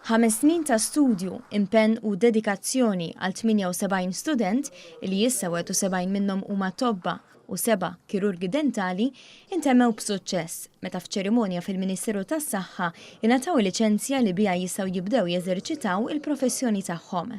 Ħames snin ta' studju, impenn u dedikazzjoni għal 78 student li issa 71 minnhom huma tobba u seba' kirurgi dentali intemmew b'suċċess meta f'ċerimonja fil-Ministeru tas-Saħħa ingħataw il-liċenzja li biha jistgħu jibdew jeżerċitaw il-professjoni tagħhom.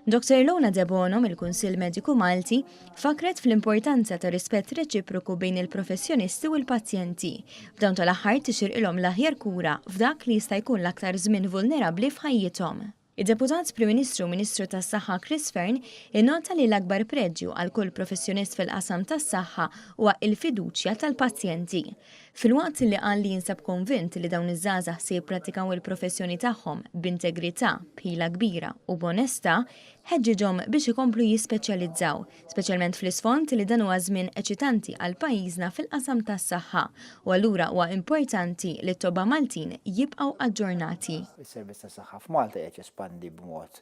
Dr. Lona Debono mill-Kunsill Mediku Malti fakret fl-importanza ta' rispett reċiproku bejn il-professjonisti u l-pazjenti. B'dawn tal-aħħar tixirqilhom l-aħjar kura f'dak li jista' jkun l-aktar żmien vulnerabbli f'ħajjithom. Id-Deputat Prim Ministru u Ministru tas-Saħħa Chris Fearne innota li l-akbar preġju għal kull professjonist fil-qasam tas-saħħa huwa l-fiduċja tal-pazjenti. Filwaqt li qal li jinsab konvint li dawn iż-żgħażagħ se jipprattikaw il-professjoni tagħhom b'integrità, b'ħila kbira u b'onestà, ħeġġiġhom biex ikomplu jispeċjalizzaw, speċjalment fl-isfond li dan huwa żmien eċitanti għal pajjiżna fil-qasam tas-saħħa u allura huwa importanti li t-tobba Maltin jibqgħu aġġornati. Is-servizz tas-saħħa f'Malta qiegħed jespandi b'mod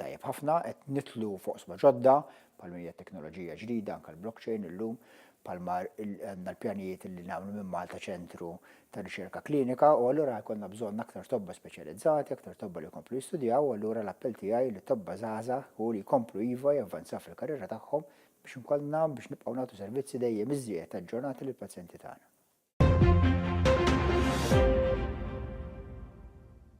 tajjeb ħafna, qed nidħlu f'oqsma ġodda, bħalma hija teknoloġija ġdida, anke l-blockchain illum, bħalma għandna l-pjanijiet li nagħmlu minn Malta ċentru ta' riċerka klinika u allura jkollna bżonn aktar tobba speċjalizzati, aktar tobba li jkomplu jistudjaw u allura l-appell tiegħi li tobba żgħażagħ hu li jkomplu iva javvanzaw fil-karriera tagħhom biex nkollna biex nibqgħu nagħtu servizzi dejjem iżjed aġġornati lill-pazjenti tagħna.